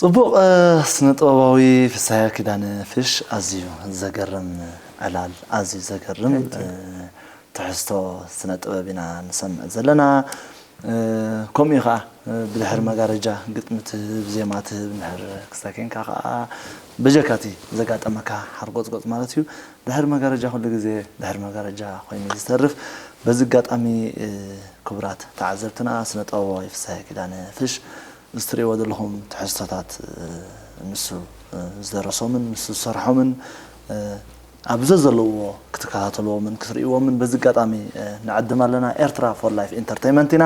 ጽቡቕ፣ እ፣ ስነ ጥበባዊ ፍስሃየ ኪዳነ ፍሽ፣ ኣዝዩ ዘገርም ዕላል፣ ኣዝዩ ዘገርም፣ Thank you። እ፣ ትሕዝቶ ስነ ጥበብ ኢና ንሰምዕ ዘለና። እ፣ ከምኡ እዩ ኸዓ፣ እ፣ ብድሕሪ መጋረጃ ግጥሚ ትህብ፣ ዜማ ትህብ፣ እንድሕር ክስታይ ኬንካ ኸዓ፣ ብጀካቲ ዘጋጠመካ ሓርጎጽጎጽ ማለት እዩ። ድሕሪ መጋረጃ ኩሉ ግዜ ድሕሪ መጋረጃ ኮይኑ እዩ ዝተርፍ። በዚ ኣጋጣሚ፣ እ፣ ክቡራት ተዓዘብትና፣ ስነ ጥበባዊ ፍስሃየ ኪዳነ ፍሽ፣ እዚ ትርእይዎ ዘለኹም ትሕዝቶታት፣ እ፣ ንሱ፣ እ፣ ዝደረሶምን ንሱ ዝሰርሖምን፣ እ፣ ኣብ ዘዘለውዎ ክትከታተልዎምን ክትርእይዎምን በዚ ኣጋጣሚ፣ እ፣ ንዕድም ኣለና። ኤርትራ ፎር ላይፍ ኢንተርቴይመንት ኢና።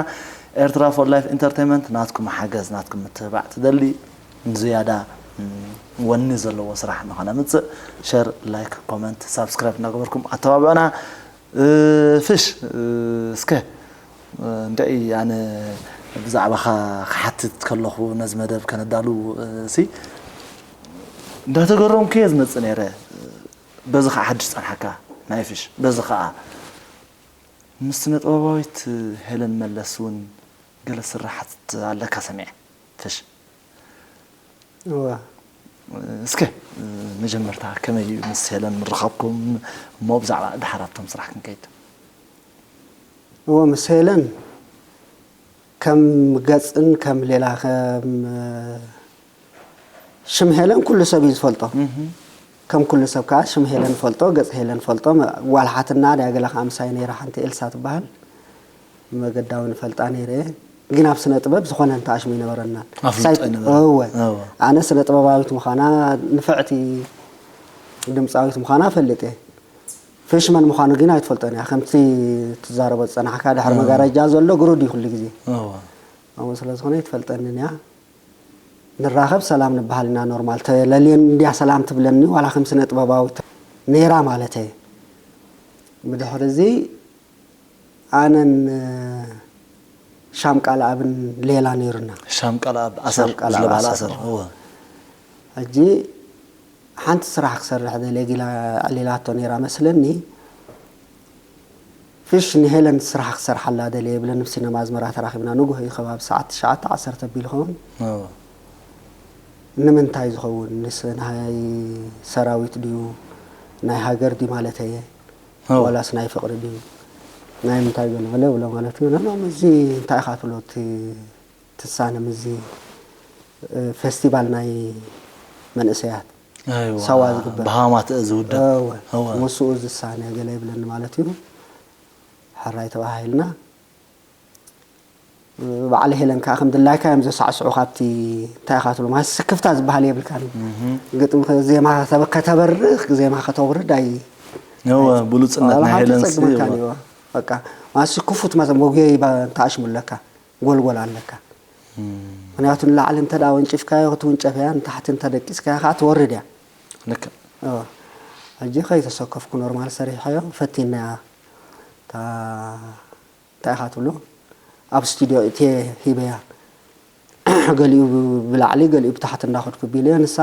ኤርትራ ፎር ላይፍ ኢንተርቴይመንት ናትኩም ሓገዝ፣ ናትኩም ምትብባዕ ትደሊ፣ ንዝያዳ፣ ም፣ ወኒ ዘለዎ ስራሕ ንኸነምጽእ፣ ሸር፣ ላይክ፣ ኮመንት፣ ሳብስክራይብ እናገበርኩም ኣተባብዑና። እ፣ ፍሽ፣ እ፣ እስከ፣ እ፣ እንድዒ ኣነ ብዛዕባኻ ክሓትት ከለኹ፣ ነዚ መደብ ከነዳሉ፣ እ፣ ሲ፣ እንዳተገረምኩ እየ ዝመጽእ ነይረ። በዚ ኸዓ ሓድሽ ጸንሓካ ናይ ፍሽ። በዚ ኸዓ ምስ ስነ ጥበባዊት ሄለን መለስ እውን ገለ ስራሓት ኣለካ ሰሚዐ። ፍሽ። እዋ። እስከ መጀመርታ ከመይ እዩ ምስ ሄለን ምርኻብኩም? እሞ ብዛዕባ ድሓር ኣብቶም ስራሕ ክንከይድ። እዎ፣ ምስ ሄለን ከም ገጽን ከም ሌላ ከም ሽም ሄለን ኩሉ ሰብ እዩ ዝፈልጦ። እህ። ከም ኩሉ ሰብ ከዓ ሽም ሄለን ፈልጦ፣ ገጽ ሄለን ፈልጦ። መ-፣ ጓል ሓትና ድያ ገለ ከዓ ምሳይ ነይራ ሓንቲ ኤልሳ ትበሃል። መገዳዊ ንፈልጣ ነይረ እየ። ግን ኣብ ስነ ጥበብ ዝኾነ እንተ ኣሽሙ ኣይነበረናን። ኣፍልጦ ሳይት-፣ ኣይነበረን። እወ። እወ። ኣነ ስነ ጥበባዊት ምዃና፣ ንፍዕቲ ድምፃዊት ምዃና እፈልጥ እየ። ፍሽመን ምዃኑ ግን ኣይትፈልጦን እያ። ከምቲ ትዛረቦ ዝጸናሕካ ድሕሪ እወ። መጋረጃ ዘሎ ግሩድ እዩ ኩሉ ግዜ። እወ። ኣብኡ ስለ ዝኾነ ኣይትፈልጠንን እያ። ንራኸብ ሰላም ንበሃል ኢና ኖርማል። ተለልየን እንድያ ሰላም ትብለኒ፣ ዋላ ከም ስነ ጥበባዊት ነይራ ማለተይ። ብድሕሪ እዚ ኣነን ሻም ቃልኣብን ሌላ ነይሩና። ሻም ቃልኣብ ኣሰር ሻም ቃልኣብ ዝለባህል ኣሰር፣ ኣሰር። እወ። ሕጂ ሓንቲ ስራሕ ክሰርሕ ደልየ ጊላ ኣዕሊላቶ ነይራ መስለኒ። ፍሽ ንሄለን ስራሕ ክሰርሓላ ደልየ ብለን ኣብ ሲነማ ኣዝመራ ተራኺብና። ንጉሆ እዩ ከባቢ ሰዓት ትሽዓተ ዓሰርተ ኣቢሉ ኸውን። እወ። ንምንታይ ዝኸውን? ንስ ናይ ሰራዊት ድዩ? ናይ ሃገር ድዩ ማለተየ? እወ። ዋላስ ናይ ፍቕሪ ድዩ? ናይ ምንታይ ገለ ገለ ብሎ ማለት እዩ። ኖ፣ ኖ፣ እዚ እንታይ ኢኻ ትብሎ? እቲ ትሳነ ምዚ፣ እ፣ ፌስቲቫል ናይ መንእሰያት ኣይዋ፣ ሰዋ ዝግበር። ብሃማት ዝውደብ። እወ፣ እወ። ምስኡ ዝሳነ ገለ ይብለኒ ማለት እዩ። ሕራይ ተባሂልና። በዓል ሄለን ከዓ ከም ድላይካ እዮም ዘሳዕስዑ ካብቲ እንታይ ኢኻ ትብሎ። ማለት ስክፍታ ዝበሃል የብልካን። እህ። ግጥሚ ከ-፣ ዜማ ከተበ-፣ ከተበርኽ፣ ዜማ ከተውርድ ኣይ-፣ እወ፣ ኣይ-፣ ብሉጽነት ዋላ ናይ ሓንቲ ሄለን ሲ-፣ ጸግመካን እወ። እዩ። በቃ፣ ማለት ክፉት ማለት መጉየይ ባ-፣ እንተ ኣሽሙ ኣለካ፣ ጎልጎል ኣለካ። እም። ምኽንያቱ ንላዕሊ እንተ ደኣ ወንጪፍካዮ ክትውንጨፍ እያ፣ ንታሕቲ እንተ ደቂስካዮ ከዓ ትወርድ እያ። ልክዕ። እወ። ሕጂ ከይተሰከፍኩ ኖርማል ሰሪሐዮ፣ ፈቲናያ። እታ እንታይ ኢኻ ትብሎ? ኣብ ስቱድዮ እትየ ሂበያ። ገሊኡ ብላዕሊ፣ ገሊኡ ብታሕቲ እንዳኸድኩ ቢለዮ፣ ንሳ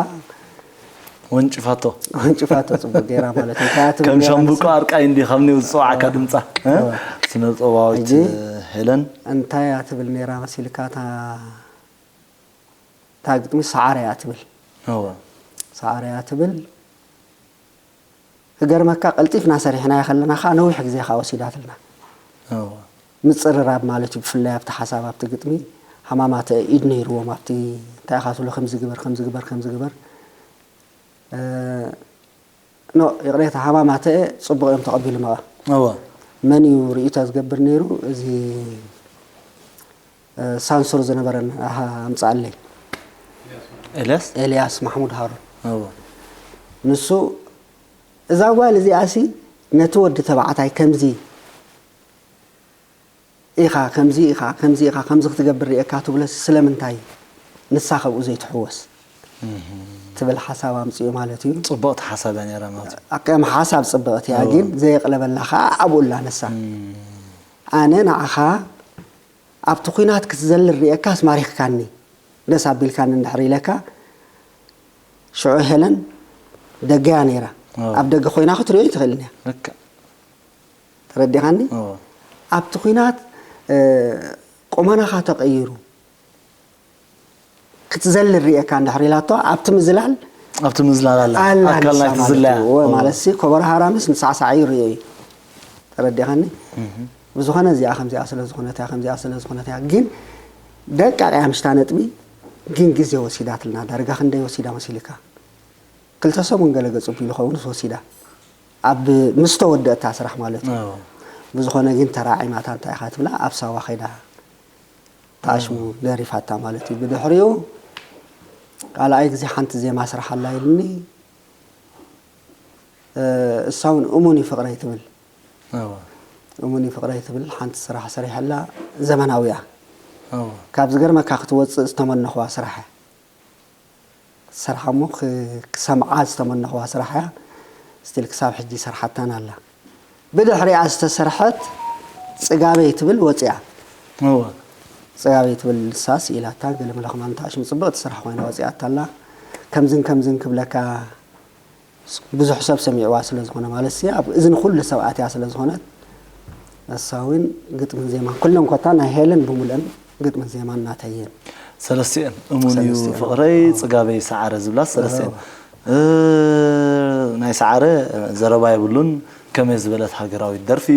ወንጭፋቶ። ወንጭፋቶ ጽቡቅ ገይራ ማለት እዩ። እንታይ እያ ትብል ከም ነይራ ሻምብቆ ንሳ? ኣርቃይ እንዲ ካብ ኒው ዝጸዋዕካ ድምጻ፣ እ? እወ። ስነ ጥበባዊት ሕጂ ሄለን። እንታይ እያ ትብል ነይራ መሲልካ? እታ፣ እታ ግጥሚ ሰዓረ እያ ትብል። እወ። ሰዓረ እያ ትብል። ክገርመካ፣ ቀልጢፍና ሰሪሕናዮ ከለና ኸዓ ነዊሕ ግዜ ኸዓ ወሲዳትልና። እወ። ምጽርራብ ማለት እዩ፣ ብፍላይ ኣብቲ ሓሳብ፣ ኣብቲ ግጥሚ ሃማማተ ኢድ ነይርዎም፣ ኣብቲ እንታይ ኢኻ ትብሎ፣ ከምዚ ግበር፣ ከምዚ ግበር፣ ከምዚ ግበር። እ፣ ኖ፣ ይቕሬታ፣ ሃማማተ ጽቡቕ እዮም ተቐቢሎምዋ። እወ። መን እዩ ርእይቶ ዝገብር ነይሩ? እዚ እ፣ ሳንሱር ዝነበረን፣ ኣሃ፣ ኣምጽኣለይ። ኤልያስ? ኤልያስ ማሕሙድ ሃሩን። እወ። ንሱ፣ "እዛ ጓል እዚኣሲ ነቲ ወዲ ተባዕታይ ከምዚ ኢኻ፣ ከምዚ ኢኻ፣ ከምዚ ኢኻ፣ ከምዚ ክትገብር ርእየካ ትብሎሲ ስለምንታይ ንሳ ካብኡ ዘይትሕወስ?" እህ። ትብል ሓሳብ ኣምጽኡ ማለት እዩ። ጽቡቕቲ ሓሳብ እያ ነይራ ማለት እዩ። ከም ሓሳብ ጽብቕቲ እያ፣ እወ። ግን ዘየቕለበላ ኸኣ ኣብኡ ኣላ ንሳ። እም። ኣነ ንዓኻ ኣብቲ ኲናት ክትዘልል ርእየካስ ማሪኽካኒ፣ ደስ ኣቢልካኒ እንድሕር ኢለካ፣ ሽዑ ሄለን ደገያ ነይራ። ኣዎ። ኣብ ደገ ኮይና ክትሪኦ ኣይትኽእልን እያ። ልክዕ። ተረዲኻኒ? ኣዎ። ኣብቲ ኲናት፣ እ፣ ቁመናኻ ተቐይሩ፣ ክትዘልል ርእየካ እንድሕር ኢላቶ ኣብቲ ምዝላል ኣብቲ ምዝላል ኣላ ኣላ ኣካል ንሳ ናይቲ ማለት ዝለያ እዩ። እወ፣ ማለት ሲ ኮበራ ሃራምስ ንሳዕሳዕ እዩ ርእዮ እዩ። ተረዲኻኒ? ብዝኾነ እዚኣ ከምዚኣ ስለ ዝኾነት እያ፣ ከምዚኣ ስለ ዝኾነት እያ። ግን ደቃቕ እያ ምሽታ ነጥቢ፣ ግን ግዜ ወሲዳትልና። ዳርጋ ክንደይ ወሲዳ መሲልካ? ክልተ ሰሙን ገለ ገጽ ቢሉ ኸውንስ ወሲዳ። ኣብ ምስ ተወደእታ ስራሕ ማለት እዩ። ኣዎ። ብዝኾነ ግን ተራዒማታ እንታይ ኢኻ ትብላ? ኣብ ሳዋ ኸይዳ ተኣሽሙ ደሪፋታ ማለት እዩ። ብድሕሪኡ ካልኣይ ግዜ ሓንቲ ዜማ ስራሕ ኣላ ኢሉኒ። እ፣ እሳ እውን እሙን እዩ ፍቕረይ ትብል። ኣዎ። እሙን እዩ ፍቕረይ ትብል ሓንቲ ስራሕ ሰሪሐላ ዘመናዊ እያ። ኣዎ። ካብ ዝገርመካ ክትወፅእ ዝተመነኽዋ ስራሕ እያ። ክትሰርሓ እሞ ክ-፣ ክሰምዓ ዝተመነኽዋ ስራሕ እያ። ስቲል ክሳብ ሕጂ ይሰርሓታን ኣላ። ብድሕሪኣ ዝተሰርሐት ጽጋበይ ትብል ወፂኣ። ኣዎ። ጽጋበይ ትብል ንሳ ስኢላታ ገለ መለ ከማን ተኣሽሙ ጽብቕቲ ስራሕ ኮይና ወፂኣታ ኣላ። ከምዝን ከምዝን ክብለካ ብዙሕ ሰብ ሰሚዕዋ ስለ ዝኾነ ማለት ሲ ኣብ እዝን ኩሉ ሰብ ኣትያ ስለ ዝኾነት ንሳ እውን ግጥምን ዜማን ኩለን ኮታ ናይ ሄለን ብምሉአን ግጥምን ዜማን ናተይ እየን። ሰለስቲኤን እሙን እዩ ሰለስቲኤን። ፍቕረይ ጽጋበይ ሰዓረ ዝብላ ሰለስቲኤን እ፣ ናይ ሰዓረ ዘረባ የብሉን። ከመይ ዝበለት ሃገራዊት ደርፊ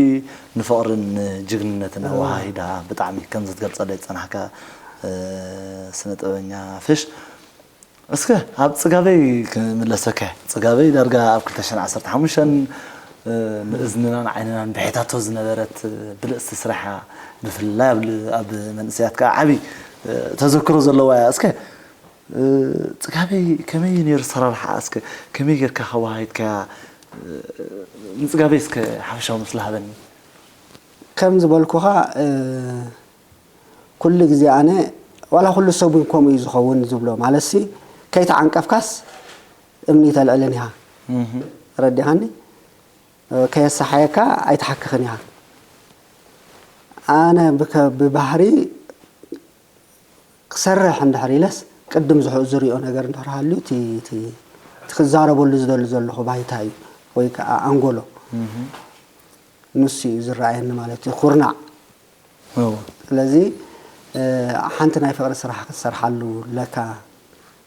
ንፍቕርን ንጅግንነትን ኣወሃሂዳ ብጣዕሚ ከም ዝትገልጸለይ ዝጸናሕካ እ፣ ስነ ጥበበኛ ፍሽ እስከ ኣብ ጽጋበይ ክምለሰካ እየ። ጽጋበይ ዳርጋ ኣብ ክልተ ሽሕን ዓሰርተ ሓሙሽተን እ፣ ንእዝንናን ዓይንናን ብሒታቶ ዝነበረት እ፣ ብልእስቲ ስራሕ እያ። ብፍላይ ኣብ ል-፣ ኣብ መንእሰያት ከዓ ዓቢ እ፣ ተዘክሮ ዘለዋ እያ። እስከ እ፣ ጽጋበይ ከመይ እዩ ነይሩ ኣሰራርሓ እስከ ከመይ ጌርካ ከወሃሂድካያ እ፣ ንጽጋበይ እስከ ሓፈሻዊ ምስላ ሃበኒ። ከም ዝበልኩኻ እ፣ ኩሉ ግዜ ኣነ ዋላ ኩሉ ሰብ እውን ከምኡ እዩ ዝኸውን ዝብሎ ማለት ሲ ከይተዓንቀፍካስ እምኒ ተልዕልን ኢኻ እህ። ረዲኻኒ ከየሳሓየካ ኣይትሓክኽን ኢኻ ኣነ ብከ- ብባህሪ ክሰርሕ እንድሕር ኢለስ ቅድም ዝሕ- ዝሪኦ ነገር እንድሕር ሃልዩ እቲ እቲ እቲ ክዛረበሉ ዝደሊ ዘለኹ ባይታ እዩ ወይ ከዓ ኣንጎሎ እህ። ንሱ እዩ ዝረኣየኒ ማለት እዩ ኩርናዕ እዎ። ስለዚ እ፣ ሓንቲ ናይ ፍቕሪ ስራሕ ክትሰርሓሉ ለካ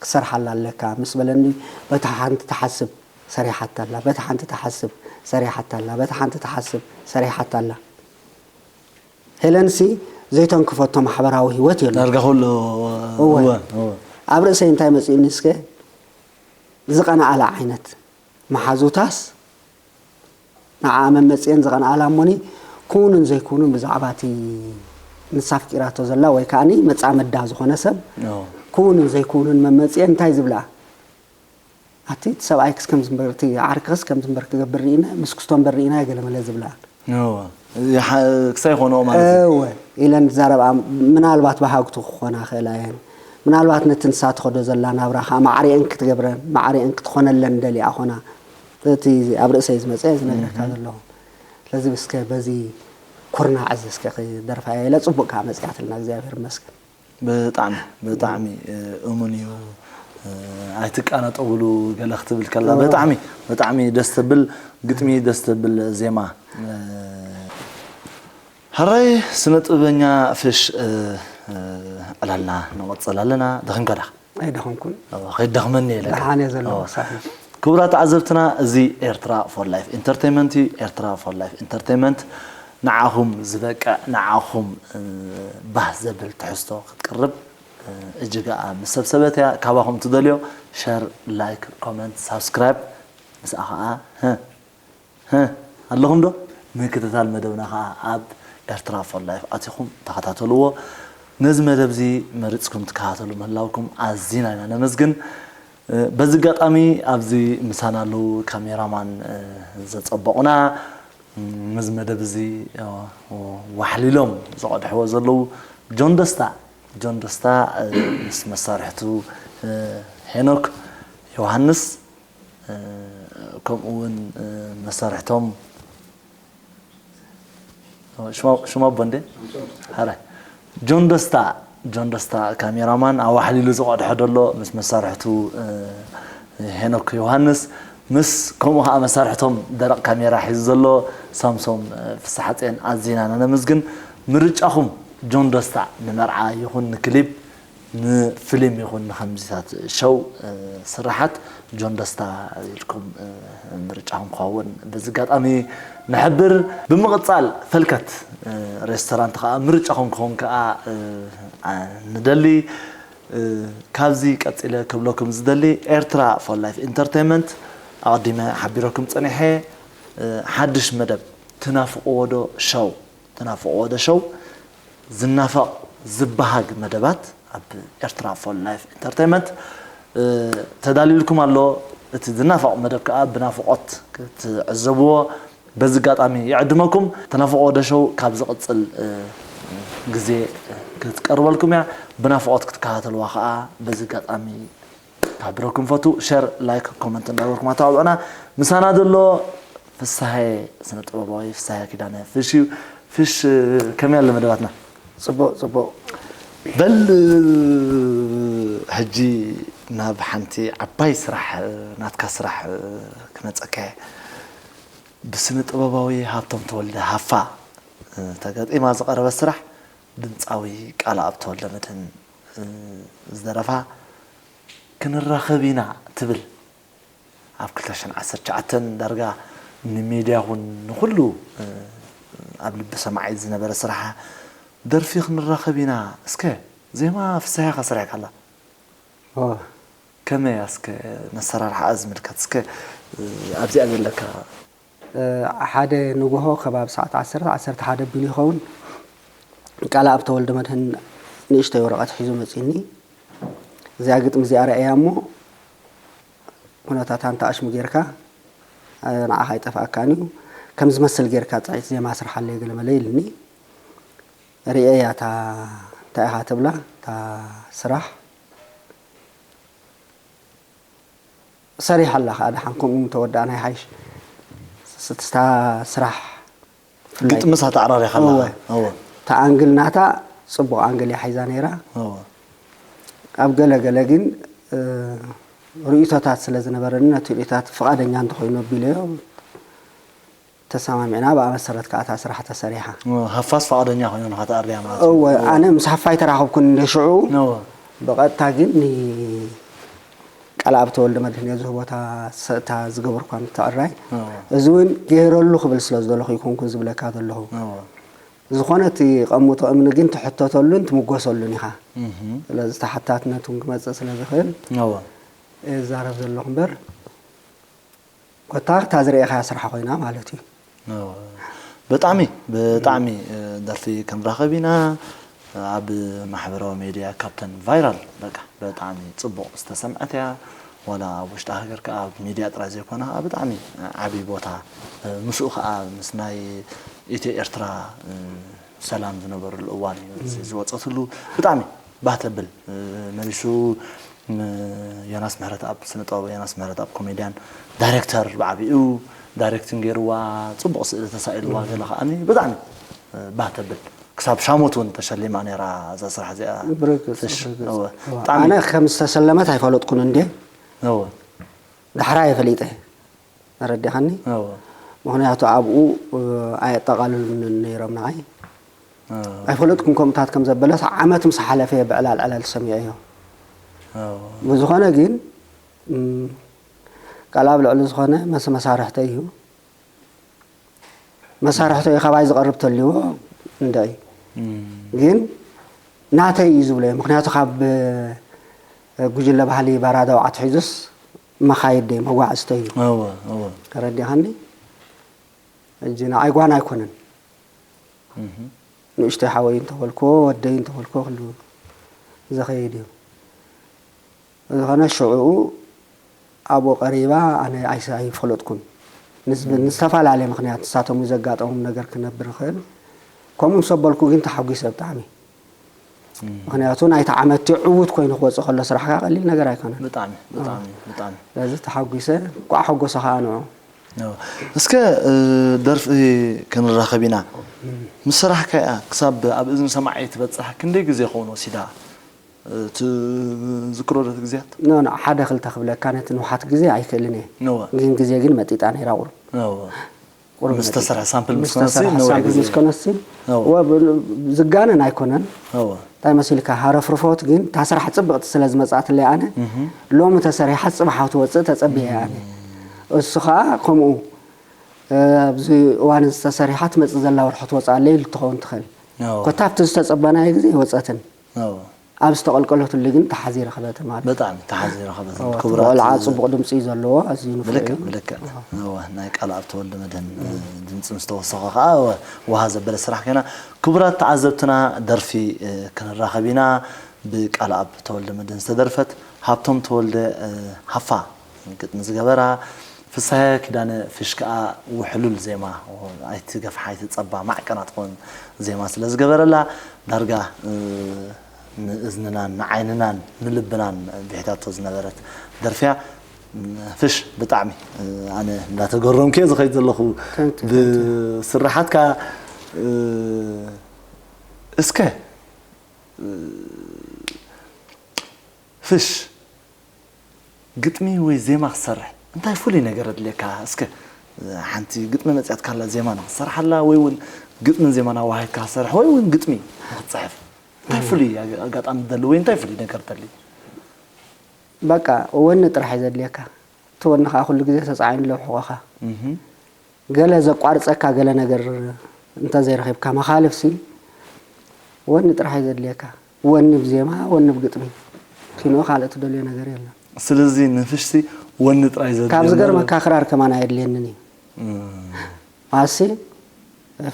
ክትሰርሓላ ኣለካ ምስ በለኒ በታ ሓንቲ ትሓስብ ሰሪሓታ ኣላ በታ ሓንቲ ትሓስብ ሰሪሓታ ኣላ በታ ሓንቲ ትሓስብ ሰሪሓታ ኣላ ሄለንሲ ዘይተንክፈቶ ማሕበራዊ ህይወት የሉ ዳርጋ ኩሉ እወ። እወ፣ እወ። ኣብ ርእሰይ እንታይ መፂኡኒ እስከ ዝቐነኣላ ዓይነት መሓዙታስ ንዓ መመፅኤን ዝቐነኣላ እሞኒ ክውንን ዘይክውንን ብዛዕባ እቲ ንሳ ኣፍቂራቶ ዘላ ወይ ከዓ መፃምዳ ዝኾነ ሰብ ኦ። ክውንን ዘይክውንን መመፅኤ እንታይ ዝብላ ኣቲ እቲ ሰብኣይክስ ከም ዝንበር እቲ ዓርክስ ከም ዝንበር ክገብር ርኢና ምስ ክስቶ እምበር ርኢና ገለ መለ ዝብላ እዎ። ይሓ-፣ ክሳይ ይኾንኦ ማለት እዩ። እወ ኢለን ዝዛረብኣ ምናልባት ባህግቱ ክኾና ክእላ እየን ምናልባት ነቲ ንሳ ትኸዶ ዘላ ናብራ ከዓ ማዕሪአን ክትገብረን ማዕሪአን ክትኾነለን ደሊኣ ኾና እቲ ኣብ ርእሰይ ዝመፀ ዝነግረካ ዘለኹ ስለዚ እስከ በዚ ኩርናዕ እዚ እስከ ክደርፋ እየ ኢለ ፅቡቅ ከዓ መፅያትልና እግዚኣብሔር ይመስገን ብጣዕሚ ብጣዕሚ እ፣ እሙን እዩ እ፣ ኣይትቃነጠብሉ ገለ ክትብል ከላ እዎ። ብጣዕሚ ብጣዕሚ ደስ ትብል ግጥሚ ደስ ትብል ዜማ እ፣ ሕራይ ስነ ጥበበኛ ፍሽ እ፣ እ፣ ዕላልና ንቐፅል ኣለና ደኺምካ ዳ ኣይደኸምኩን ከይደኽመኒ ኢለ ደሓን እየ ዘለኹ እዎ። ክሳብ ክቡራት ተዓዘብትና እዚ ኤርትራ ፎር ላይፍ ኢንተርቴንመንት እዩ ኤርትራ ፎር ላይፍ ኢንተርቴንመንት ንዓኹም ዝበቅዕ ንዓኹም እ፣ ባህ ዘብል ትሕዝቶ ክትቅርብ እ፣ እጅጋ ኣብ ምስ ሰብሰበት እያ ካባኹም ትደልዮ ሸር ላይክ ኮመንት ሳብስክራይብ ምስኣ ከዓ ህ ህ ኣለኹም ዶ ምክትታል መደብና ከዓ ኣብ ኤርትራ ፎር ላይፍ ኣቲኹም ተኸታተልዎ ነዚ መደብ እዚ መሪፅኩም ትከታተሉ ምህላውኩም ኣዚና ኢና ነመስግን እ፣ በዚ ኣጋጣሚ ኣብዚ ምሳና ኣለዉ ካሜራማን እ፣ ዘፀበቑና ም፣ ነዚ መደብ እዚ እ፣ ዋሕሊሎም ዝቐድሕዎ ዘለዉ ጆን ደስታ ጆን ደስታ እ፣ ምስ መሳርሕቱ እ፣ ሄኖክ ዮሃንስ እ፣ ከምኡ እውን እ፣ መሳርሕቶም ሽማ- ሽማ ኣቦ እንዴ ሓራይ ጆን ደስታ ጆን ደስታ ካሜራማን ኣዋሕሊሉ ዝቐድሖ ደሎ ምስ መሳርሕቱ እ፣ ሄኖክ ዮሃንስ ምስ ከምኡ ከዓ መሳርሕቶም ደረቕ ካሜራ ሒዙ ዘሎ ሳምሶም እ፣ ፍስሓፅየን ኣዚና ነመስግን ምርጫኹም ጆን ደስታ ንመርዓ ይኹን ንክሊፕ ንፊልም ይኹን ንኸምዚታት ሸው ስራሓት ጆን ደስታ ኢልኩም ምርጫኹም ክኸውን በዚ ኣጋጣሚ ንሕብር። ብምቕጻል ፈልከት ሬስቶራንት ከዓ ምርጫኹም ክኸውን ከዓ ንደሊ። ካብዚ ቀጺለ ክብለኩም ዝደሊ ኤርትራ ፎር ላይፍ ኢንተርቴይንመንት ኣቐዲመ ሓቢረኩም ጸኒሐ። ሓድሽ መደብ ትናፍቕዎ ዶ ሸው ትናፍቕዎ ዶ ሸው ዝናፈቕ ዝበሃግ መደባት ኣብ ኤርትራ ፎር ላይፍ ኢንተርቴይንመንት ተዳልዩልኩም ኣሎ። እቲ ዝናፈቕ መደብ ከዓ ብናፍቖት ክትዕዘብዎ በዚ ኣጋጣሚ ይዕድመኩም። ተናፍቖ ደሸው ካብ ዝቕጽል ግዜ ክትቀርበልኩም እያ። ብናፍቖት ክትከታተልዋ ከዓ በዚ ኣጋጣሚ ክሕብረኩም ፈቱ። ሸር፣ ላይክ፣ ኮመንት እንዳገበርኩም ኣተባብዑና። ምሳና ዘሎ ፍስሃየ ስነ ጥበባዊ ፍስሃየ ኪዳነ ፍሽ እዩ። ፍሽ፣ ከመይ ኣሎ መደባትና? ጽቡቕ ጽቡቕ። በል ሕጂ ናብ ሓንቲ ዓባይ ስራሕ ናትካ ስራሕ ክመጸካ እየ። ብስነ ጥበባዊ ሃብቶም ተወልደ ሃፋ ተገጢማ ዝቐረበት ስራሕ ድምፃዊ ቃለኣብ ተወልደ መድህን ዝደረፋ ክንራኸብ ኢና ትብል ኣብ ክልተ ሽሕን ዓሰርተ ትሽዓተን ዳርጋ ንሚድያ ኹን ንኹሉ ኣብ ልቢ ሰማዒ ዝነበረ ስራሕ ደርፊ ክንራኸብ ኢና። እስከ ዜማ ፍስሃ ኢኻ ሰሪሕካላ። ከመይ እስከ ነሰራርሓኣ ዝምልከት እስከ ኣብዚኣ ዘለካ ሓደ ንግሆ ከባቢ ሰዓት ዓሰርተ ዓሰርተ ሓደ ኣቢሉ ይኸውን። ቃለኣብ ተወልደ መድህን ንእሽተይ ወረቐት ሒዙ መጺኒ። እዚኣ ግጥሚ እዚኣ ረኣያ እሞ ኩነታታ እንተ ኣሽሙ ጌርካ ንዓኻ ኣይጠፍኣካን እዩ። ከም ዝመስል ጌርካ ጽሒት ዜማ ስርሓለይ ገለ መለ ኢልኒ። ርእየያ እታ እንታይ ኢኻ ትብላ እታ ስራሕ ሰሪሓ ኣላ ከዓ ደሓን ከምኡ እንተወዳእና ይሓይሽ። ስስታ ስራሕ ግጥምስ ኣተዓራሪኻ ኣለኻ። እወ። እወ። እታ ኣንግል ናታ ጽቡቕ ኣንግል እያ ሒዛ ነይራ። እወ። ኣብ ገለ ገለ ግን ርእይቶታት ስለ ዝነበረኒ ነቲ ርእይቶታት ፍቓደኛ እንተኾይኑ ኣቢለዮ ተሰማሚዕና ብኣ መሰረት ከዓ እታ ስራሕ ተሰሪሓ። ሃፋስ ፍቓደኛ ኮይኑ ንኸተኣርያ ማለት እዩ። እወ፣ ኣነ ምስ ሃፋይ ተራኸብኩን እንደ ሽዑ እወ። ብቐጥታ ግን ንቃልኣብ ተወልደ መድህን እየ ዝህቦ እታ ዝገበርኳ ምትዕራይ። እወ። እዚ እውን ገይረሉ ክብል ስለ ዝደለኹ ይኮንኩን ዝብለካ ዘለኹ። እወ። ዝኾነ እቲ ቀምጦ እምኒ ግን ትሕተተሉን ትምጎሰሉን ኢኻ። እህ። ስለዚ ተሓታትነት እውን ክመፅእ ስለ ዝኽእል እወ። እዛረብ ዘለኹ እምበር ኮታ እታ ዝረኤኻያ ስራሕ ኮይና ማለት እዩ። ብጣዕሚ ብጣዕሚ ደርፊ ክንራኸብ ኢና ኣብ ማሕበራዊ ሜድያ ካብተን ቫይራል በቃ ብጣዕሚ ፅቡቕ ዝተሰምዐት እያ። ዋላ ኣብ ውሽጢ ሃገር ከዓ ኣብ ሚድያ ጥራይ ዘይኮነ ከዓ ብጣዕሚ ዓብዪ ቦታ ምስኡ ከዓ ምስ ናይ ኢትዮ ኤርትራ ሰላም ዝነበረሉ እዋን እዩ ዝወፀትሉ ብጣዕሚ ባህ ተብል መሊሱ ዮናስ ምህረተኣብ ስነ ጥበብ ዮናስ ምህረተኣብ ኮሜድያን ዳይሬክተር ብዓቢኡ ዳይሬክቲንግ ገይርዋ ፅቡቕ ስእሊ ተሳኢልዋ ገለ ከዓኒ ብጣዕሚ ባህ ተብል ክሳብ ሻሞት እውን ተሸሊማ ነይራ እዛ ስራሕ እዚኣ ብርግፅ፣ ፍሽ ብርግፅ። እወ። እወ። ብጣዕሚ ኣነ ከም ዝተሰለመት ኣይፈለጥኩን እንዴ እወ። ዳሕራ እየ ፈሊጠ ተረዲኻኒ እወ። ምክንያቱ ኣብኡ ኣየጠቓልሉንን ነይሮም ንዓይ ኣይፈለጥኩን ከምኡታት ከም ዘበለስ ዓመት ምስ ሓለፈ እየ ብዕላል ዕላል ሰሚዐዮ ብዝኾነ ግን ቃል ኣብ ልዕሊ ዝኾነ መስ መሳርሕተይ እዩ መሳርሕተይ ካባይ ዝቐርብ ተልዎ እንደ እዩ ግን ናተይ እዩ ዝብለዮ ምክንያቱ ካብ ጉጅለ ባህሊ ባራዳው ኣትሒዙስ መኻይድ ደይ መጓዕዝተይ እዩ ተረዲኻኒ ሕጂ ንዓይ ጓና ኣይኮነን ንእሽተይ ሓወይ እንተበልክዎ ወደይ እንተበልክዎ ኩሉ ዝኸይድ እዩ ዝኾነ ሽዕኡ ኣብኡ ቀሪባ ኣነ ኣይፈለጥኩን ንዝተፈላለየ ምክንያት ንሳቶም ዘጋጠሞም ነገር ክነብር ይኽእል ከምኡ ምስ ኣበልኩ ግን ተሓጒሰ ብጣዕሚ ምክንያቱ ናይቲ ዓመት እቲ ዕዉት ኮይኑ ክወፅእ ከሎ ስራሕካ ቀሊል ነገር ኣይኮነን። ብጣዕሚ ብጣዕሚ ብጣዕሚ። ስለዚ ተሓጒሰ እንኳዕ ሓጎሰ ከዓ ንዑ። እስከ ደርፊ ክንራኸብ ኢና። ምስ ስራሕካ እያ ክሳብ ኣብ እዝኒ ሰማዒ ትበፅሕ ክንደይ ግዜ ክኸውን ወሲዳ? ትዝክሮ ዶ እቲ ግዜያት? ኖ ኖ ሓደ ክልተ ክብለካ ነቲ ንውሓት ግዜ ኣይክእልን እየ። ነወ። ግን ግዜ ግን መጢጣ ነይራ ቁሩብ። ነወ። ቁሩብ ምስ ነጢ- ተሰርሐ ሳምፕል ምስ ምስ ተሰርሐ ነዊሕ ሳምፕል ግዜ። ምስ ኮነሲ እወ። ወ- ዝጋነን ኣይኮነን። እወ እንታይ መሲልካ ሃረፍርፎት ግን እታ ስራሕ ፅብቕቲ ስለ ዝመፅኣትለይ ኣነ ሎሚ ተሰሪሓ ፅባሕ ትወፅእ ተፀቢየ ኣነ። እሱ ከዓ ከምኡ ኣብዚ እዋን ዝተሰሪሓ ትመፅእ ዘላ ወርሒ ትወፅኣለይ ኢሉ ትኸውን ትኽእል። እወ ኮታ ኣብቲ ዝተፀበናዮ ግዜ ይወፀትን እወ ኣብ ዝተቐልቀለትሉ ግን ተሓዚ ረኸበት ማለት እዩ። ብጣዕሚ ተሓዚ ረኸበት እወ፣ ክቡራት ቆልዓ ፅቡቕ ድምፂ እዩ ዘለዎ ኣዝዩ ንፉዕ ብልክዕ እዩ። ብልክዕ እወ ናይ ቃል ኣብ ተወልደ መድህን ድምፂ ምስ ተወሰኸ ከዓ እወ ውሃ ዘበለ ስራሕ ኮይና። ክቡራት ተዓዘብትና ደርፊ ክንራኸብ ኢና። ብቃል ኣብ ተወልደ መድህን ዝተደርፈት ሃብቶም ተወልደ ሃፋ ግጥሚ ዝገበራ፣ ፍስሃየ ኪዳነ ፍሽ ከዓ ውሕሉል ዜማ ኣይትገፍሓ ኣይትፀባ ማዕቀና ትኾን ዜማ ስለ ዝገበረላ ዳርጋ ንእዝንናን ንዓይንናን ንልብናን ብሒታቶ ዝነበረት ደርፊያ። ፍሽ ብጣዕሚ ኣነ እንዳተገረምኩ እየ ዝኸይድ ዘለኹ Thank you, thank you. ብስርሓትካ። እስከ ፍሽ ግጥሚ ወይ ዜማ ክትሰርሕ እንታይ ፍሉይ ነገር ኣድልየካ? እስከ ሓንቲ ግጥሚ መፅያትካላ ዜማ ንክትሰርሓላ ወይ እውን ግጥምን ዜማን ኣዋሃድካ ክትሰርሕ ወይ እውን ግጥሚ ንክትፅሕፍ እንታይ ፍሉይ ኣጋ- ኣጋጣሚ ደሊ ወይ እንታይ ፍሉይ ነገር ደሊ? በቃ ወኒ ጥራሕ እዩ ዘድልየካ። እቲ ወኒ ከዓ ኩሉ ግዜ ተፃዒኑ ለብሕቆኻ። እህም። ገለ ዘቋርፀካ ገለ ነገር እንተዘይረኺብካ መኻልፍሲ ወኒ ጥራሕ እዩ ዘድልየካ። ወኒ ብዜማ ወኒ ብግጥሚ ኪኖ ካልእ ትደልዮ ነገር የለን። ስለዚ ንፍሽሲ ወኒ ጥራይ ዘድልዮ ካብ እምበር- ዝገርመካ ክራር ከማን ኣየድልየንን እዩ። እም። ማሲ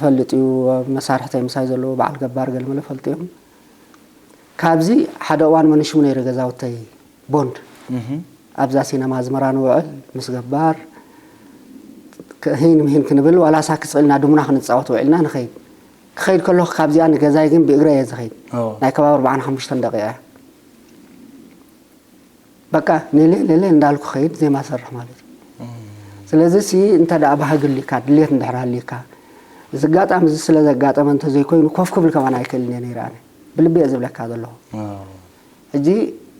ፈልጥ እዩ። መሳርሕተይ ምሳይ ዘለዎ በዓል ገባር ገልመለ ፈልጥዮም። ካብዚ ሓደ እዋን መንሽሙ ነይረ ገዛውተይ ቦንድ እህም። ኣብዛ ሲነማ ኣዝመራ ንውዕል ምስ ገባር ክ- ሂን ምሂን ክንብል ዋላ ሳክስ ኢልና ድሙና ክንፃወት ውዒልና ንኸይድ። ክኸይድ ከለኹ ካብዚኣ ንገዛይ ግን ብእግረ እየ ዝኸይድ። ኦ። ናይ ከባቢ ኣርባዓን ሓሙሽተን ደቂቃ እያ። በቃ ሌሌ ሌሌ እንዳልኩ ኸይድ ዜማ ሰርሕ ማለት እዩ። ስለዚ ሲ እንተ ደኣ ባህጊ ኣሊካ ድሌት እንድሕር ኣሊካ እዚ ኣጋጣሚ እዚ ስለ ዘጋጠመ እንተዘይኮይኑ ኮፍ ክብል ከማን ኣይክእልን እየ ነይረ ኣነ ብልቢ እየ ዝብለካ ዘለኹ። ሕጂ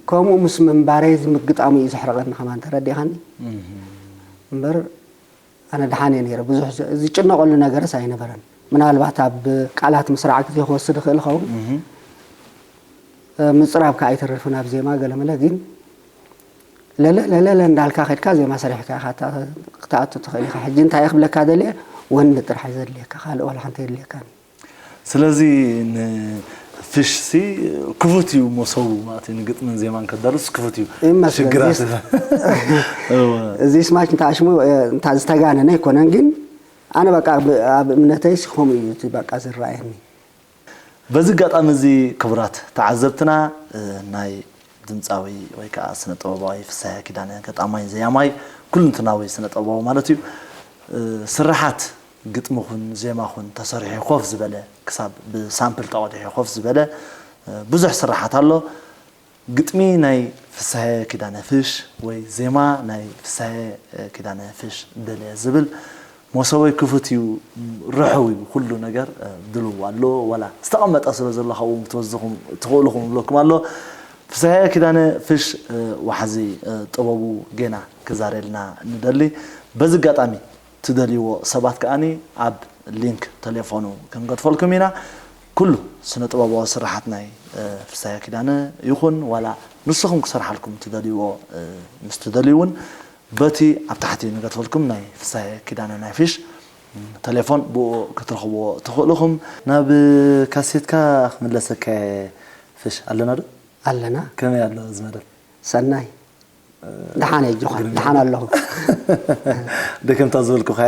ከምኡ ምስ ምንባረይ እዚ ምግጣሙ እዩ ዘሕርቐኒ ከማን ተረዲእኻኒ። እምበር ኣነ ደሓን እየ ነይረ ብዙሕ ዝ- ዝጭነቐሉ ነገርስ ኣይነበረን። ምናልባት ኣብ ቃላት ምስራዕ ግዜ ክወስድ ይኽእል ይኸውን። ምፅራብ ከዓ ኣይተርፍን ኣብ ዜማ ገለመለ ግን ለለ ለለለ እንዳልካ ከድካ ዜማ ሰሪሕካ ኢኻ እታ- ክትኣቱ ትኽእል ኢኻ። ሕጂ እንታይ ክብለካ ደልየ ወኒ ጥራሕ እዩ ዘድልየካ ካልእ ዋላ ሓንቲ የድልየካን። ስለዚ ንፍሽሲ ክፉት እዩ መሰቡ ማለት እዩ። ንግጥምን ዜማን ከዳርስ ክፉት እዩ። ይመስገን። ሽግራት እዚስ- እዚ ስማች እንታ ኣሽሙ እንታ ዝተጋነነ ኣይኮነን ግን ኣነ በቃ ብ- ኣብ እምነተይ ሲኮም እዩ እቲ በቃ ዝረኣየኒ። በዚ ኣጋጣሚ እዚ ክቡራት ተዓዘብትና ናይ ድምፃዊ ወይ ከዓ ስነ ጥበባዊ ፍስሐ ኪዳነ ገጣማይ ዘያማይ ኩልንትናዊ ስነ ጥበባዊ ማለት እዩ። ስርሓት ግጥሚ ኹን ዜማ ኹን ተሰሪሑ ኮፍ ዝበለ ክሳብ ብሳምፕል ተቐዲሑ ኮፍ ዝበለ ብዙሕ ስርሓት ኣሎ። ግጥሚ ናይ ፍስሐ ኪዳነ ፍሽ ወይ ዜማ ናይ ፍስሐ ኪዳነ ፍሽ ደልየ ዝብል መሰቦይ ክፉት እዩ። ርሑው እዩ ኩሉ ነገር ድልው ኣሎ። ዋላ ዝተቐመጠ ስለ ዘሎ ካብኡ ክትወስድኹም ትኽእሉኹም እብለኩም ኣሎ። ፍስሐ ኪዳነ ፍሽ ዋሕዚ ጥበቡ ጌና ክዛረልና ንደሊ። በዚ ኣጋጣሚ ትደልይዎ ሰባት ከኣኒ ኣብ ሊንክ ተሌፎኑ ክንገድፈልኩም ኢና። ኩሉ ስነ ጥበባዊ ስራሓት ናይ ፍስሐ ኪዳነ ይኹን ዋላ ንስኹም ክሰርሓልኩም ትደልይዎ ምስ ትደልዩ እውን በቲ ኣብ ታሕቲ ንገድፈልኩም ናይ ፍስሐ ኪዳነ ናይ ፊሽ ተሌፎን ብኡ ክትረኽብዎ ትኽእሉ ኢኹም። ናብ ካሴትካ ክምለሰካ እየ። ፍሽ ኣለና ዶ? ኣለና። ከመይ ኣሎ እዚ መደብ? ሰናይ ደሓን እየ ጆኻን ደሓን ኣለኹ። ደከምታ ዝበልኩኻ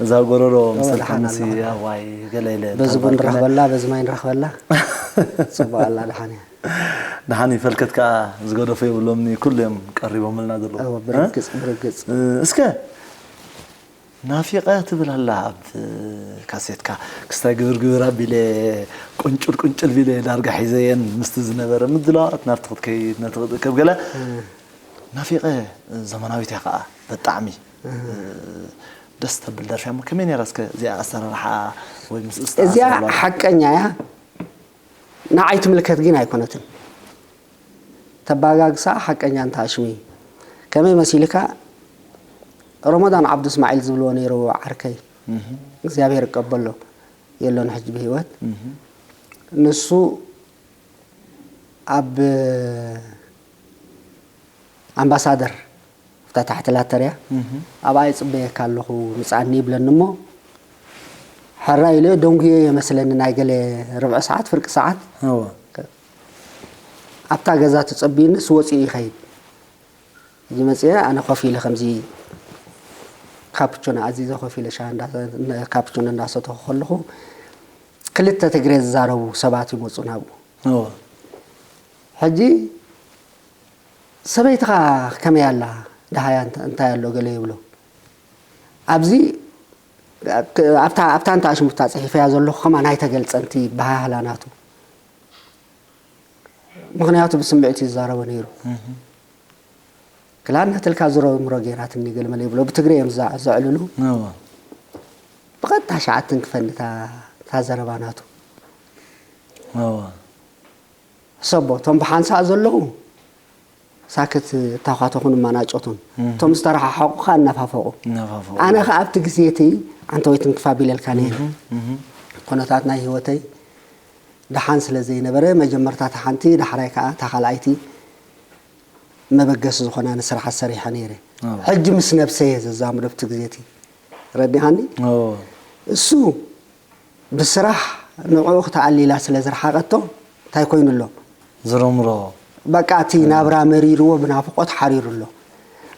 እዛ ጎረሮ ደሓን መሰልካንሲ ኣለኹ። ኣዋይ ገለ ኢለ በዚ ቡን ተባልኩነ። ንረኽበላ በዚ ማይ ንረኽበላ ፅቡቅ ኣላ ደሓን እያ። ደሓን ይፈልከት ከዓ ዝገደፎ የብሎምኒ ኩሉ እዮም ቀሪቦምልና ዘለዉ። እወ፣ ብርግፅ ብርግፅ። እ፣ እስከ ናፊቐ ትብል ኣላ ኣብ ካሴትካ ክስታይ ግብር ግብር ኣቢለ ቁንጭል ቁንጭል ቢለ ዳርጋ ሒዘየን ምስቲ ዝነበረ ምድላዋት ናብቲ ክትከይድ ነቲ ክትእከብ ገለ ናፊቐ ዘመናዊት እያ ከዓ ብጣዕሚ ደስ ተብል ደርፊ እሞ ከመይ ነይራ እስከ እዚኣ ኣሰራርሓ ወይ ምስ እስታ እዚኣ ኣሰራርሓ? ሓቀኛ እያ ንዓይ ትምልከት ግን ኣይኮነትን ተባጋግሳ ሓቀኛ እንተ ኣሽሚ ከመይ መሲልካ ረመዳን ዓብዱ እስማዒል ዝብልዎ ነይሩ ዓርከይ እግዚኣብሔር ይቀበሎ፣ የሎን ሕጂ ብህይወት። ንሱ ኣብ ኣምባሳደር፣ ኣብታ ታሕቲ ላተርያ፣ ኣብኣ ይጽበየካ ኣለኹ፣ ምጽኣኒ ይብለኒ እሞ፣ ሕራይ ኢለ ደንጉዮ እየ መስለኒ፣ ናይ ገለ ርብዒ ሰዓት፣ ፍርቂ ሰዓት ኣብታ ገዛ ተጸቢዩኒ፣ እሱ ወጺኡ ይኸይድ። እዚ መጽየ፣ ኣነ ኮፍ ኢለ ከምዚ ካፕቹኖ ኣዚዘ ኮፍ ኢለ ሻሂ እንዳ-፣ ካፕቹኖ እንዳሰተኹ ከለኹ፣ ክልተ ትግሬ ዝዛረቡ ሰባት ይመጹ ናብኡ። ሕጂ ሰበይትኻ ከመይ ኣላ? ደሃያ እንተ-፣ እንታይ ኣሎ? ገለ ይብሎ። ኣብዚ ኣብታ፣ ኣብታ እንታ ሽሙታ ጽሒፈያ ዘለኹ ከማን ኣይተገልጸን እቲ በሃህላ ናቱ። ምኽንያቱ ብስምዒት እዩ ዝዛረቦ ነይሩ። ክላ እናተልካ ዝሮ ምሮ ገይራትኒ ገለ መለ ይብሎ። ብትግሪ እዮም ዝዛ-፣ ዘዕልሉ። ብቐጥታ ሸዓትን ክፈንታ እታ ዘረባ ናቱ። ሕሰቦ፣ እቶም ብሓንሳእ ዘለዉ ሳክት እታዃተኹን እማናጨቱን። እቶም ዝተረሓሓቑ ኸዓ እናፋፈቑ። እናፋፈቑ። ኣነ ኸዓ ኣብቲ ግዜ እቲ ኣንተ ወይ ትንክፍ ኣቢለልካ ነይረ። ኩነታት ናይ ህይወተይ ደሓን ስለ ዘይነበረ፣ መጀመርታ እታ ሓንቲ፣ ዳሕራይ ከኣ እታ ካልኣይቲ መበገሲ ዝኾናኒ ስራሓት ሰሪሐ ነይረ። ኣዎ። ሕጂ ምስ ነብሰይ እየ ዘዛምዶ ኣብቲ ግዜ እቲ። ረዲኻኒ? ኣዎ። እሱ ብስራሕ ንዕኡ ክተኣሊላ ስለ ዝረሓቐቶ፣ እንታይ ኮይኑ ኣሎ? ዝረምሮ። በቃ እቲ ናብራ መሪርዎ ብናፍቖት ሓሪሩ ኣሎ።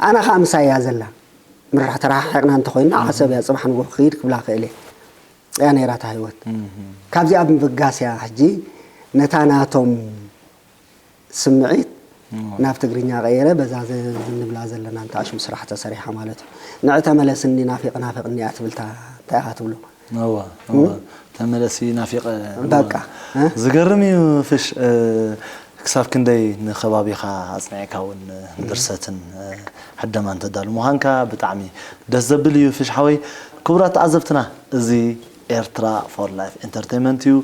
ኣነ ከኣ ምሳይ እያ ዘላ። ምርራሕ ተረሓሒቕና እንተኾይንና፣ ዓሰብ እያ፣ ጽባሕ ንግሆ ክኸይድ ክብላ ክእል እየ። እያ ነይራ እታ ህይወት። እህ። ካብዚኣ ብምብጋስ እያ ሕጂ ነታ ናቶም ስምዒት እዎ። ናብ ትግርኛ ቀይረ፣ በዛ ዘ-፣ ዝንብላ ዘለና እንተ ኣሽሙ ስራሕ ተሰሪሓ ማለት እዩ። ንዕ ተመለስኒ ናፊቕ ናፊቕኒ እያ ትብል እታ፣ እንታይ ኢኻ ትብሎ? እዎ፣ እዎ። እም? ተመለሲ ናፊቐ፣ እዎ። በቃ፣ እ? ዝገርም እዩ ፍሽ፣ እ፣ ክሳብ ክንደይ ንከባቢኻ ኣጽኒዕካ እውን፣ እ፣ እም። ድርሰትን፣ እ፣ ሕደማን ተዳሉ ምዃንካ ብጣዕሚ ደስ ዘብል እዩ ፍሽ ሓወይ። ክቡራት ተዓዘብትና፣ እዚ ኤርትራ ፎር ላይፍ ኢንተርቴይመንት እዩ።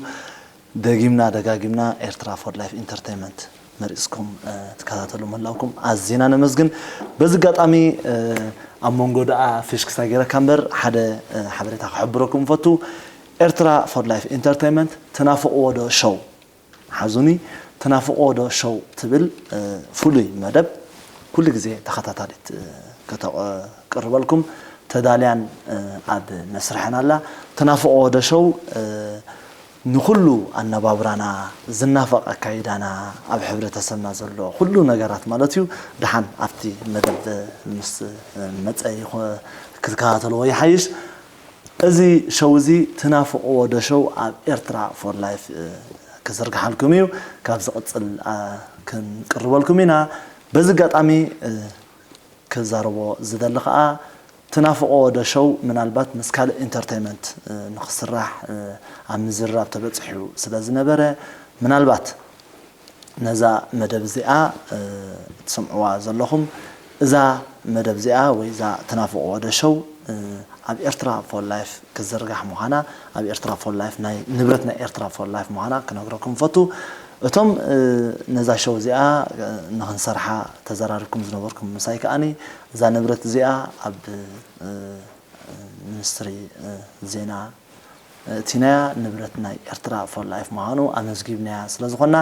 ደጊምና ደጋጊምና ኤርትራ ፎር ላይፍ ኢንተርቴይመንት መሪጽኩም፣ እ፣ ትከታተሉ ምህላውኩም ኣዚና ነመስግን። በዚ ኣጋጣሚ፣ እ፣ ኣብ መንጎ ደኣ ፍሽ ክሳይ ገይረካ እምበር ሓደ፣ እ፣ ሓበሬታ ክሕብረኩም እፈቱ። ኤርትራ ፎር ላይፍ ኢንተርቴይመንት ትናፍቕዎ ዶ ሾው? ሓዙኒ፣ ትናፍቕዎ ዶ ሾው ትብል፣ እ፣ ፍሉይ መደብ ኩሉ ግዜ ተኸታታሊት፣ እ፣ ከተቕርበልኩም ተዳልያን፣ እ፣ ኣብ መስርሕን ኣላ። ትናፍቕዎ ዶ ሾው፣ እ፣ ንኹሉ ኣነባብራና ዝናፈቕ ኣካይዳና፣ ኣብ ሕብረተሰብና ዘሎ ኩሉ ነገራት ማለት እዩ። ደሓን ኣብቲ መደብ ምስ መጸ ይኾ-፣ ክትከታተልዎ ይሓይሽ። እዚ ሾው እዚ ትናፍቕዎ ዶ ሾው ኣብ ኤርትራ ፎር ላይፍ፣ እ፣ ክዝርግሓልኩም እዩ። ካብ ዝቕጽል፣ ኣ፣ ክንቅርበልኩም ኢና። በዚ ኣጋጣሚ፣ እ፣ ክዛረቦ ዝደሊ ኸኣ፣ ትናፍቕዎ ዶ ሾው ምናልባት ምስ ካልእ ኢንተርቴይመንት፣ እ፣ ንኽስራሕ፣ እ፣ ኣብ ምዝርራብ ተበጺሑ ስለ ዝነበረ፣ ምናልባት ነዛ መደብ እዚኣ፣ እ፣ እትሰምዕዋ ዘለኹም፣ እዛ መደብ እዚኣ ወይ እዛ ትናፍቕዎ ዶ ሾው፣ እ፣ ኣብ ኤርትራ ፎር ላይፍ ክዝርጋሕ ምዃና፣ ኣብ ኤርትራ ፎር ላይፍ ናይ ንብረት ናይ ኤርትራ ፎር ላይፍ ምዃና ክነግረኩም ፈቱ። እቶም፣ እ፣ ነዛ ሾው እዚኣ፣ እ፣ ንኽንሰርሓ ተዘራሪብኩም ዝነበርኩም ምሳይ ከኣኒ፣ እዛ ንብረት እዚኣ ኣብ፣ እ፣ ሚኒስትሪ፣ እ፣ ዜና፣ እ፣ እቲናያ ንብረት ናይ ኤርትራ ፎር ላይፍ ምዃኑ ኣመዝጊብናያ ስለ ዝኾንና፣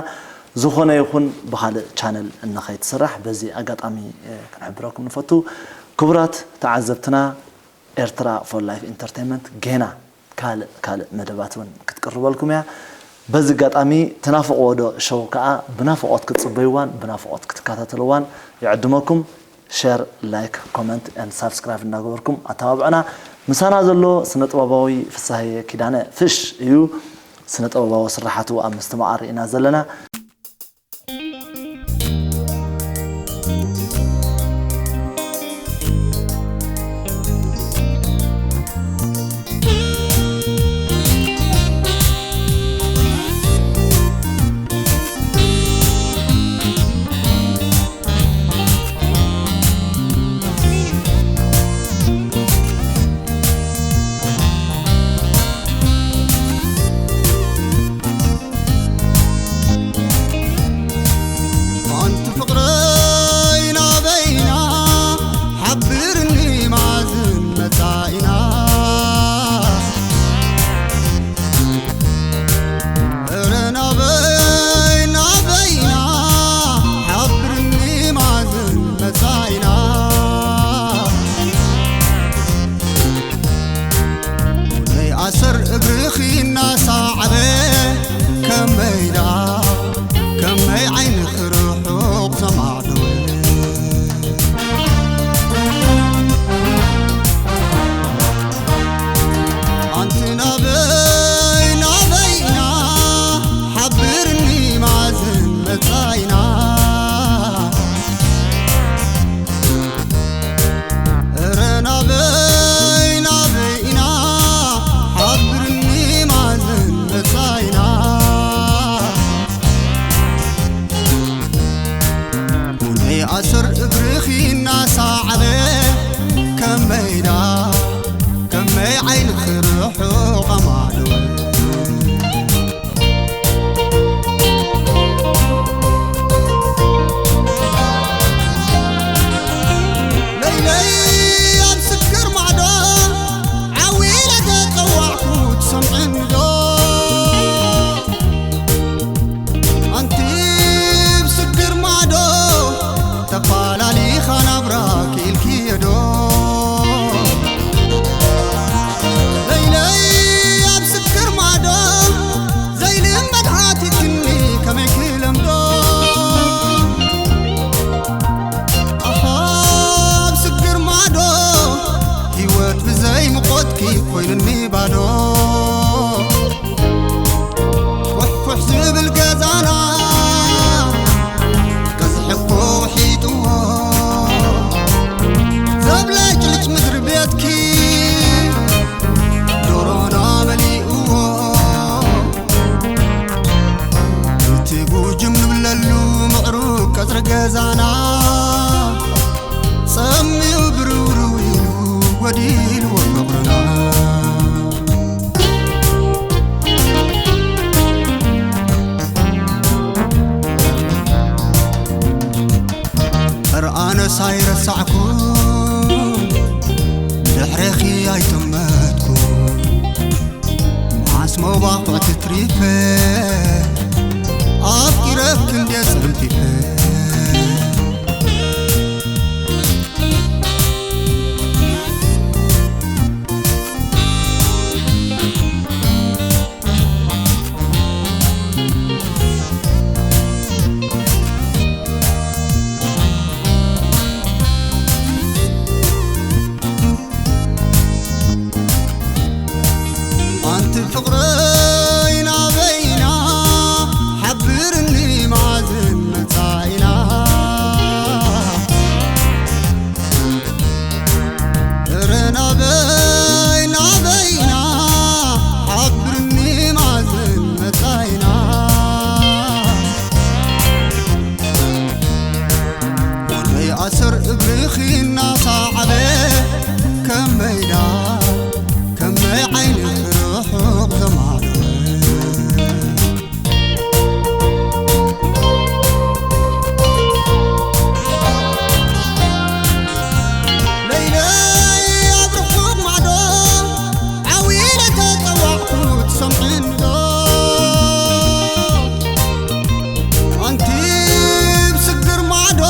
ዝኾነ ይኹን ብኻልእ ቻነል እንኸይትስራሕ በዚ ኣጋጣሚ፣ እ፣ ክንሕብረኩም ንፈቱ። ክቡራት ተዓዘብትና፣ ኤርትራ ፎር ላይፍ ኢንተርቴይመንት ጌና ካልእ፣ ካልእ መደባት እውን ክትቅርበልኩም እያ። በዚ ኣጋጣሚ ትናፍቕዎ ዶ ሾው ከኣ ብናፍቖት ክትጽበይዋን ብናፍቖት ክትከታተልዋን ይዕድመኩም። ሸር፣ ላይክ፣ ኮመንት ኤንድ ሳብስክራይብ እናገበርኩም ኣተባብዑና። ምሳና ዘሎ ስነ ጥበባዊ ፍሳሃየ ኪዳነ ፍሽ እዩ። ስነ ጥበባዊ ስራሓቱ ኣብ ምስትምቓር ኢና ዘለና። ኣስር እግርኺ እናሰዓበ ከመይ ዳ ከመይ ዓይንኺ ርሑቕ ኣማዶ። ለይለይ ኣብ ስግር ማዕዶ ዓው ኢለ ተጸዋዕኩ ትሰምዕኒ ዶ? ኣንቲ ብስግር ማዕዶ ተፋላሊኻ ናብራ ክኢልክዮ ዶ? ለይለይ ኣብ ስግር ማዕዶ ዘይልመድ ሃቲትኒ ከመይ ክለምዶ? ኣኻ ኣብ ስግር ማዕዶ ህይወት ብዘይ ምቖትኪ ኮይኑኒ ባዶ። ፉሕፉሕ ዝብል ገዛና ቀዝሒ እኮ ውሒጥዎ። ዘብለጭልጭ ምድሪ ቤትኪ ዶሮና መሊእዎ። እቲ ጉጅም ንብለሉ ምዕሩግ ቀጽሪ ገዛና ጸሚኡ ብርውርው ኢሉ ጎዲልዎ ፍቕርና። እረ ኣነስ ኣይረሳዕኩ ድሕሬኺ ኣይጠመትኩ። መዓስ መባኹዕ ትትሪፈ ኣፍቂረክ እንዴ ጸንቲፈ። ኣንቲ ፍቕረይ ናበይና ሓብርኒ መዓዝን መጻኢና። እረ ናበይ ናበይና ሓብርኒ መዓዝን መጻኢና። ወደይ ኣሰር እግርኺ እናሰዓበ ከመይ ዳ ከመይ ዓይንኺ ርሑቕ ዘማዕበበ። ለይለይ ኣብ ርሑቕ ማዕዶ ዓው ኢለ ተጸዋዕኩ ትሰምዕኒ ዶ? ኣንቲ ብስግር ማዕዶ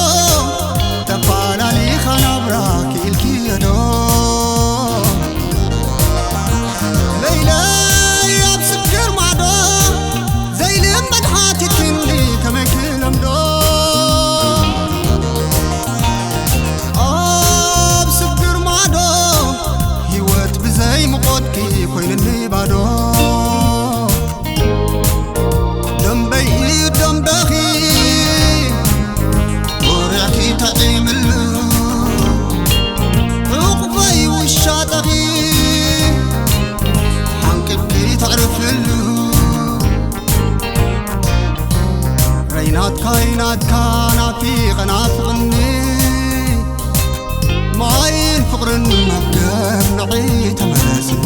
ተፋላሊኻ ናብራ ክኢልክዮ ዶ? ለይለይ ኣብ ስግር ማዕዶ ዘይልመድ ሓቲትክኒ ከመይ ክለምዶ? ኣብ ስግር ማዕዶ ህይወት ብዘይ ምቖትኪ ኮይንኒ ባዶ። ደንበይ እዩ ደንበኺ ወሪዕኪ ተዒምሉ። ዕቑበይ ውሻጠኺ ሓንቂጥኪ ተዕርፍሉ። ረይናትካ ይናትካ ናፊቐ ናፍቕኒ። ማይን ፍቕርን መገብ ንዒ ተመለስኒ።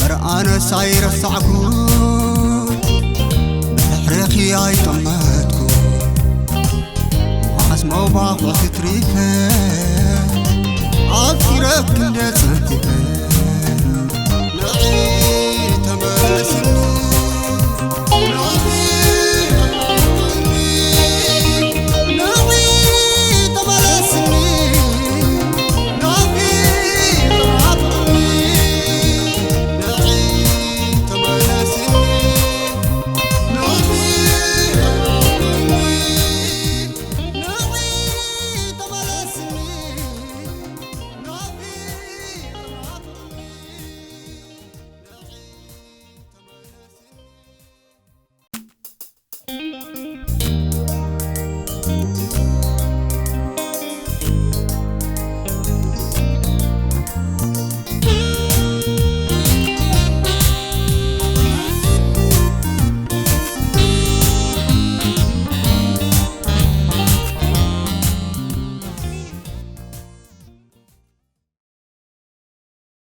እረ ኣነስ ኣይረሳዕኩ ብድሕርኺ ኣይጠመትኩ። መዓስ መባኹዕ ትትሪፈ ኣፍቂረክ እንደ ጸንቲፈ።